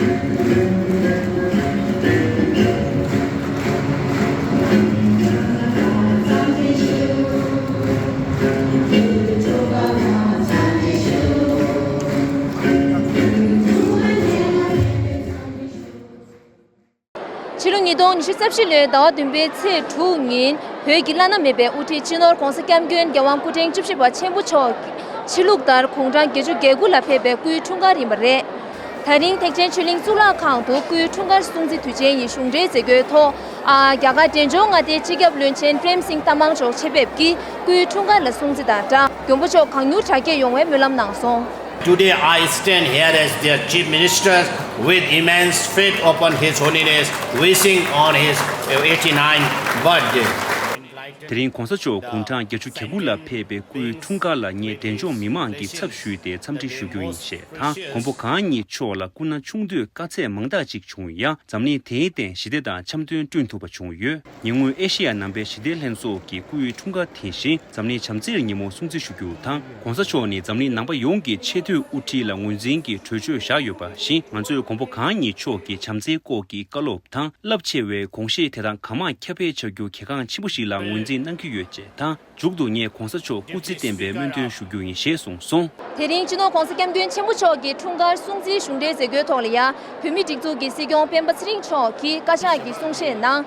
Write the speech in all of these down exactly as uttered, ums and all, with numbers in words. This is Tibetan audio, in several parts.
ཕྱི་ལོ་ཉིས་སྟོང་ཉི་ཤུ་རྩ་བཞི་ལོའི་ཟླ་བ་བདུན་པའི་ཚེས་དྲུག་ཉིན་བོད་ཀྱི་བླ་ན་མེད་པའི་དབུ་ཁྲིད་སྤྱི་ནོར་༧གོང་ས་༧སྐྱབས་མགོན་རྒྱལ་དབང་སྐུ་ཕྲེང་བཅུ་བཞི་པ་ཆེན་པོ་མཆོག་ཕྱི་ལུགས་ལྟར་དགུང་གྲངས་བརྒྱད་ཅུ་གྱ་དགུ་ལ་ཕེབས་པའི་སྐུའི་འཁྲུངས་སྐར་ཡིན་པ་རེད། ད་རིང་ཐེག་ཆེན་ཆོས་གླིང་གཙུག་ལག་ཁང་དུ་སྐུའི་འཁྲུངས་སྐར་སྲུང་བརྩི་དུས་ཆེན་ཡི་གཞུང་འབྲེལ་མཛད་སྒོའི་ཐོག་ཨ། རྒྱ་གར་འབྲས་ལྗོངས་མངའ་སྡེའི་སྤྱི་ཁྱབ་བློན་ཆེན་པྲེམ་སིང་ཏ་མང་མཆོག་ཆེད་ཕེབས་ཀྱིས་སྐུའི་འཁྲུངས་སྐར་ལ་སྲུང་བརྩི་དང་སྦྲགས་མགོན་པོ་མཆོག་གང་མྱུར་དྲག་སྐྱེད་ཡོང་བའི་སྨོན་ལམ་གནང་སོང་། Today I stand here as their Chief Minister with immense faith upon His Holiness, wishing on his eighty-nine birthday. དེ་རིང་༧གོང་ས་མཆོག་དགུང་གྲངས་བརྒྱད་ཅུ་གྱ་དགུ་ལ་ཕེབས་པའི་སྐུའི་འཁྲུངས་སྐར་ལ་ངས་འབྲས་ལྗོངས་མི་མང་གི་ཚབ་ཞུས་ཏེ་འཚམས་འདྲི་ཞུ་རྒྱུ་ཡིན་ཞེས་དང་། མགོན་པོ་གང་ཉིད་མཆོག་ལ་སྐུ་ན་ཆུང་དུས་དཀའ་ཚེགས་མང་དག་ཅིག་བྱུང་ཡང་། འཛམ་གླིང་དེའི་སྟེང་ཞི་བདེ་དང་འཆམ་མཐུན་བསྐྲུན་ཐུབ་པ་བྱུང་ཡོད། ཉེ་སྔོན་ཨེ་ཤེ་ཡ་ནང་པའི་ཞི་བདེ་ལྷན་ཚོགས་ཀྱི་སྐུའི་འཁྲུངས་སྐར་དེ་བཞིན་འཛམ་གླིང་བྱམས་བརྩེའི་ཉིན་མོ་སྲུང་བརྩི་ཞུ་རྒྱུ་དང་། ༸གོང་ས་མཆོག་ནི་འཛམ་གླིང་ནང་པ་ཡོངས་ཀྱི་ཆེས་མཐོའི་དབུ་ཁྲིད་ལ་ངོས་འཛིན་གྱི་གྲོས་ཆོད་བཞག་ཡོད་པ་བཞིན། ང་ཚོས་མགོན་པོ་གང་ཉིད་མཆོག་གི་བྱམས་བརྩེའི་སྐོར་གྱི་བཀའ་སློབ་དང་། རླབས་ཆེ་བའི་དགོངས་བཞེད་དེ་དག་གང་མང་ཁྱབ་སྤེལ་བྱ་རྒྱུ་གལ་འགངས་ཆེན་པོ་ཞིག་ལ་ངོས་འཛིན་གནང་གི་ཡོད་ཅེས་དང་། མཇུག་ཏུ་ངས་༸གོང་ས་མཆོག་སྐུ་ཚེ་བརྟན་པའི་སྨོན་འདུན་ཞུ་རྒྱུ་ཡིན་ཞེས་གསུངས་སོང་། དེ་རིང་སྤྱི་ནོར་༸གོང་ས་༸སྐྱབས་མགོན་ཆེན་པོ་མཆོག་གི་འཁྲུངས་སྐར་སྲུང་བརྩིའི་གཞུང་འབྲེལ་མཛད་སྒོའི་ཐོག་ལ་ཡ། བོད་མིའི་སྒྲིག་འཛུགས་ཀྱི་སྲིད་སྐྱོང་སྤེན་པ་ཚེ་རིང་མཆོག་གིས་བཀའ་ཤག་གི་གསུང་བཤད་ནང་།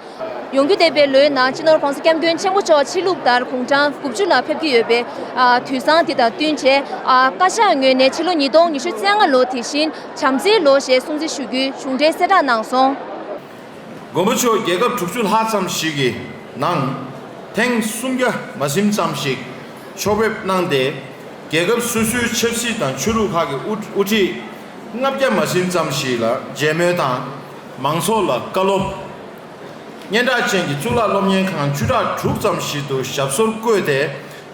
ཡོང་རྒྱུ་བསྡད་པའི་ལོའི་ནང་སྤྱི་ནོར་༸གོང་ས་༸སྐྱབས་མགོན་ཆེན་པོ་མཆོག་ཕྱི་ལུགས་ལྟར་དགུང་གྲངས་དགུ་བཅུ་ལ་ཕེབས་ཀྱི་ཡོད་པའི་དུས་བཟང་དེ་དང་བསྟུན་བྱས། བཀའ་ཤག་ངོས་ནས་ཕྱི་ལོ་ཉིས་སྟོང་ཉི་ཤུ་རྩ་ལྔ་ལོ་དེ་བཞིན་བྱམས་བརྩེའི་ལོ་ཞེས་སྲུང་བརྩི་ཞུ་རྒྱུའི་གཞུང་འབྲེལ་གསལ་བསྒྲགས་གནང་སོང་། མགོན་པོ་མཆོག་རྒྱལ་ཁབ་དྲུག་ཅུ་ལྷག་ཙམ་ཞིག་གི་ནང་ཐེངས་སུམ་བརྒྱ་མ་ཟིན་ཙམ་ཞིག་ཕྱོགས་ཕེབས་གནང་སྟེ། རྒྱལ་ཁབ་སོ་སོའི་ཆབ་སྲིད་དང་ཆོས་ལུགས་ཁག་གི་དབུ་དབུ་ཁྲིད་ལྔ་བརྒྱ་མ་ཟིན་ཙམ་ཞིག་ལ་མཇལ་མོལ་དང་། མང་ཚོགས་ལ་བཀའ་སློབ། སྙན་གྲགས་ཅན་གྱི་གཙུག་ལག་སློབ་གཉེར་ཁང་བཅུ་ཕྲག་དྲུག་ཙམ་ཞིག་ཏུ་ཞབས་སོར་བཀོད་དེ།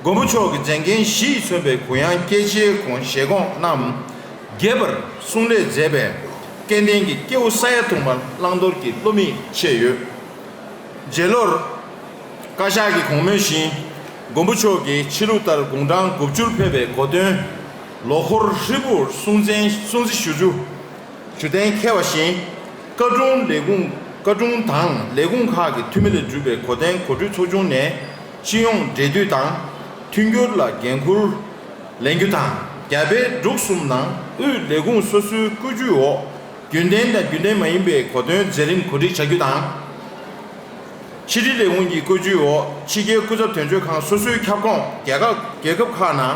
མགོན་པོ་མཆོག་གི་མཛད་འགན་བཞི་ཡིས་མཚོན་པའི་གུ་ཡངས་སྐྱེད་ཆེའི་དགོངས་བཞེད་དགོངས་རྣམས་རྒྱས་པར་གསུང་ལས་མཛད་པས། སྐལ་ལྡན་གྱི་སྐྱེ་བོ་ས་ཡ་དུ་མར་བླང་དོར་གྱི་བསླུ་མེད་ཆེ་ཡོད། རྗེས་ལོར་བཀའ་ཤག་གི་དགོངས་མོལ་བཞིན། མགོན་པོ་མཆོག་གིས་ཕྱི་ལུགས་ལྟར་དགུང་གྲངས་དགུ་བཅུར་ཕེབས་པའི་གོ་སྟོན་ལོ་འཁོར་ཧྲིལ་པོར་སྲུང་བརྩི་སྲུང་བརྩི་ཞུ་རྒྱུ། ཞུ་གཏན་འཁེལ་བ་བཞིན། བཀའ་དྲུང་ལས་ཁུངས་བཀའ་དྲུང་དང་ལས་ཁུངས་ཁག་གི་འཐུས་མི་ལས་གྲུབ་པའི་གོ་སྟོན་གོ་སྒྲིག་ཚོགས་ཆུང་ནས་སྤྱི་ཡོངས་འབྲེལ་མཐུད་དང་མཐུན་འགྱུར་ལ་འགན་འཁུར་ལེན་རྒྱུ་དང་། རྒྱ་བལ་འབྲུག་གསུམ་ནང་དབུས་ལས་ཁུངས་སོ་སོའི་བཀོད་ཇུས་འོག་རྒྱུན་ལྡན་དང་རྒྱུན་ལྡན་མ་ཡིན་པའི་གོ་སྟོན་མཛད་རིམ་གོ་སྒྲིག་བྱ་རྒྱུ་དང་། ཕྱི་དྲིལ་ལས་ཁུངས་ཀྱི་བཀོད་ཇུས་འོག་ཕྱི་རྒྱལ་སྐུ་ཚབ་དོན་གཅོད་ཁང་སོ་སོའི་ཁྱབ་ཁོངས་རྒྱལ་ཁབ་རྒྱལ་ཁབ་ཁག་ནང་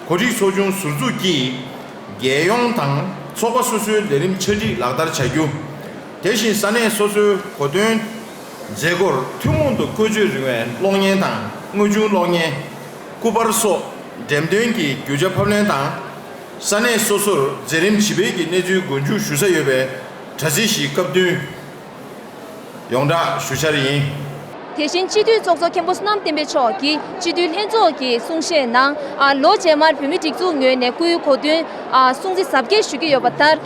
གོ་སྒྲིག་ཚོགས་ཆུང་ཟུར་འཛུགས་ཀྱིས་རྒྱལ་ཡོངས་དང་ཚོགས་པ་སོ་སོའི་ལས་རིམ་ཆ་སྒྲིག་ལག་བསྟར་བྱ་རྒྱུ། དེ་བཞིན་ས་གནས་སོ་སོའི་གོ་སྟོན་མཛད་སྒོར་ཐུན་མོང་དུ་བཀོལ་སྤྱོད་རིགས་པའི་གློག་བརྙན་དང་དངོས་བྱུང་གློག་བརྙན། སྐུ་པར་སོགས་འགྲེམས་སྟོན་གྱི་རྒྱུ་ཆ་ཕབ་ལེན་དང་། ས་གནས་སོ་སོར་མཛད་རིམ་ཇི་སྤེལ་གྱི་གནས་ཚུལ་མགོ་མཇུག་ཞུ་ས་ཡོད་པའི་དྲ་ཚིགས་ཤིག་སྐབས་བསྟུན་ཡོངས་བསྒྲགས་ཞུ་འཆར་ཡིན། དེ་བཞིན་སྤྱི་འཐུས་ཚོགས་གཙོ་མཁན་པོ་བསོད་ནམས་བསྟན་འཕེལ་མཆོག་གིས་སྤྱི་འཐུས་ལྷན་ཚོགས་ཀྱི་གསུང་བཤད་ནང་། ཨ། ལོ་རྗེས་མར་བོད་མིའི་སྒྲིག་འཛུགས་ངོས་ནས་སྐུའི་གོ་སྟོན། ཨ། སྲུང་བརྩི་གཟབ་རྒྱས་ཞུ་གི་ཡོད་པ་ལྟར།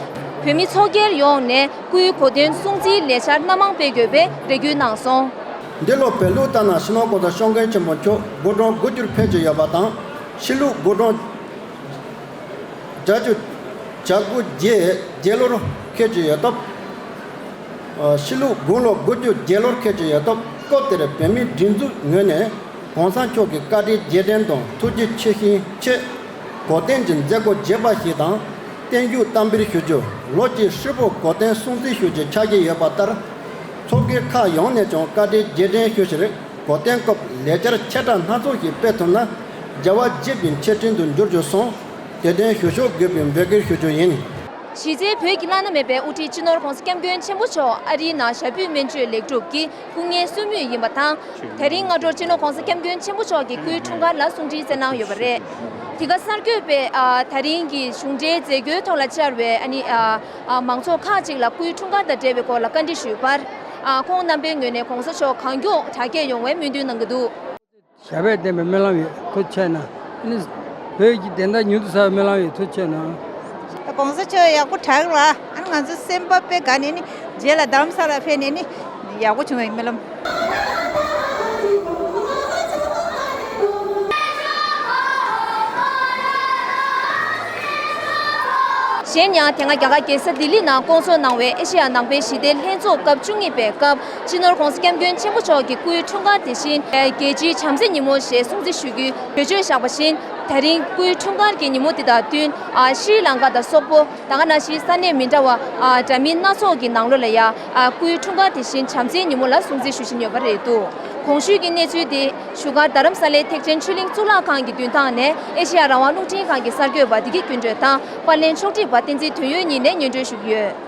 བོད་མི་ཚོགས་སྒེར་ཡོངས་ནས་སྐུའི་གོ་སྟོན་སྲུང་བརྩིའི་ལས་འཆར་སྣ་མང་སྤེལ་དགོས་པའི་རེ་སྐུལ་གནང་སོང་། འདི་ལོ་བོད་ལུགས་ལྟར་ན་སྤྱི་ནོར་༸གོང་ས་༸སྐྱབས་མགོན་ཆེན་པོ་མཆོག་དགུང་གྲངས་དགུ་བཅུར་ཕེབས་ཀྱི་ཡོད་པ་དང་། ཕྱི་ལུགས་དགུང་གྲངས་བརྒྱད་ཅུ་གྱ་དགུ་རྗེས་རྗེས་ལོར་འཁེལ་གྱི་ཡོད་སྟབས། ཕྱི་ལུགས་དགུང་ལོ་དགུ་བཅུ་རྗེས་ལོར་འཁེལ་གྱི་ཡོད་སྟབས། སྐབས་དེར་བོད་མིའི་སྒྲིག་འཛུགས་ངོས་ནས་༸གོང་ས་མཆོག་གི་བཀའ་དྲིན་རྗེས་དྲན་དང་ཐུགས་རྗེ་ཆེ་ཞུའི་ཆེད། གོ་སྟོན་གྱི་མཛད་སྒོ་རྒྱས་པ་ཞིག་དང་། བརྟན་བཞུགས་བསྟར་འབུལ་ཞུ་རྒྱུ། ལོ་གཅིག་ཧྲིལ་པོ་གོ་སྟོན་སྲུང་བརྩི་ཞུ་རྒྱུ་ཆགས་ཀྱི་ཡོད་པ་ལྟར། ཚོགས་སྒེར་ཁག་ཡོངས་ནས་ཀྱང་བཀའ་དྲིན་རྗེས་དྲན་ཞུ་ཕྱིར། གོ་སྟོན་སྐབས་ལས་འཆར་ཆེ་ཕྲ་སྣ་ཚོགས་ཤིག་སྤེལ་ཐུབ་ན། རྒྱལ་བ་དགྱེས་པའི་ཆེད་སྤྲིན་དུ་འགྱུར་རྒྱུ་སོང་། དེ་དོན་ཞུ་ཕྱོགས་དགོས་པའི་འབོད་སྐུལ་ཞུ་རྒྱུ་ཡིན། གཞི་རྩའི་བོད་ཀྱི་བླ་ན་མེད་པའི་དབུ་ཁྲིད་སྤྱི་ནོར་༸གོང་ས་༸སྐྱབས་མགོན་ཆེན་པོ་མཆོག་ཨ་རིའི་ནང་ཞབས་པུས་སྨན་བཅོས་ལེགས་གྲུབ་ཀྱིས་སྐུ་ངལ་གསོ་མུས་ཡིན་པ་དང་། དེ་རིང་སྔ་དྲོར་སྤྱི་ནོར་༸གོང་ས་༸སྐྱབས་མགོན་ཆེན་པོ་མཆོག་གི་སྐུའི་འཁྲུངས་སྐར་ལ་སྲུང་བརྩི་མཛད་གནང་ཡོད་པ་རེད། དེ་ག་གསར་འགོད་པས། ཨ། དེ་རིང་གི་གཞུང་འབྲེལ་མཛད་སྒོའི་ཐོག་ལ་བཅར་བའི། ཨ་ནི། ཨ། ཨ། མང་ཚོགས་ཁག་ཅིག་ལ་སྐུའི་འཁྲུངས་སྐར་དང་འབྲེལ་བའི་སྐོར་ལ་བཀའ་འདྲི་ཞུས་པར། ཨ། ཁོང་རྣམ་པའི་ངོས་ནས་༸གོང་ས་མཆོག་གང་མགྱོགས་དྲག་སྐྱེད་ཡོང་བའི་སྨོན་འདུན་གནང་གི་འདུག། ཞབས་པད་བརྟན་པའི་སྨོན་ལམ་ཡོད། ཐུགས་རྗེ་ཆེ་གནང་། ཨ་ནི་བོད་ཀྱི་བདེན་མཐའ་མྱུར་དུ་གསལ་བའི་སྨོན་ལམ་ཡོད། ཐུགས་རྗེ་ཆེ་གནང་། ༸གོང་ས་མཆོག་ཡག་པོ་དྲག་ལ། ཨ་ནི་ང་ཚོ་སེམས་པ་དཔེ་དགའ་ནས་ནི། རྗེས་ལ་རྡ་རམ་ས་ལ་ཕེབས་ནས་ནི་ཡག་པོ་བྱུང་བའི་སྨོན་ལམ། གཞན་ཡང་དེ་སྔ་རྒྱ་གར་རྒྱལ་ས་ལྡི་ལི་ནང་བསྐོང་ཚོགས་གནང་བའི་ཨེ་ཤེ་ཡ་ནང་པའི་ཞི་བདེའི་ལྷན་ཚོགས་སྐབས་བཅུ་གཉིས་པའི་སྐབས་སྤྱི་ནོར་༧གོང་ས་༧སྐྱབས་མགོན་ཆེན་པོ་མཆོག་གི་སྐུའི་འཁྲུངས་སྐར་དེ་བཞིན་རྒྱལ་སྤྱིའི་བྱམས་བརྩེའི་ཉིན་མོ་ཞེས་སྲུང་བརྩི་ཞུ་རྒྱུའི་གྲོས་ཆོད་བཞག་པ་བཞིན། དེ་རིང་སྐུའི་འཁྲུངས་སྐར་གྱི་ཉིན་མོ་འདི་དང་བསྟུན། ཨ་ཤྲི་ལངྐ་དང་སོག་པོ། ད་ག་ནང་བཞིན་ས་གནས་མི་འདྲ་བ་ཨ་འདྲ་མིན་སྣ་ཚོགས་ཀྱི་ནང་ལོགས་ལ་ཡང་ཨ་སྐུའི་འཁྲུངས་སྐར་དེ་བཞིན་བྱམས་བརྩེའི་ཉིན་མོ་ལ་སྲུང་བརྩི་ཞུ་བཞིན་ཡོད་པ་རེད་འདུག་གོང་ཞུས་ཀྱི་གནས་ཚུལ་དེ་བཞུགས་སྒར་རྡ་རམ་ས་ལའི་ཐེག་ཆེན་ཆོས་གླིང་གཙུག་ལག་ཁང་གི་མདུན་ཐང་ནས་ཨེ་ཤེ་ཡ་རང་དབང་རླུང་འཕྲིན་ཁང་གི་གསར་འགོད་པ་བདེ་སྐྱིད་ཀུན་སྒྲོན་དང་པར་ལེན་ཕྱོགས་སྒྲིག་པ་བསྟན་འཛིན་དོན་ཡོད་གཉིས་ནས་སྙན་སྒྲོན་ཞུ་གི་ཡོད།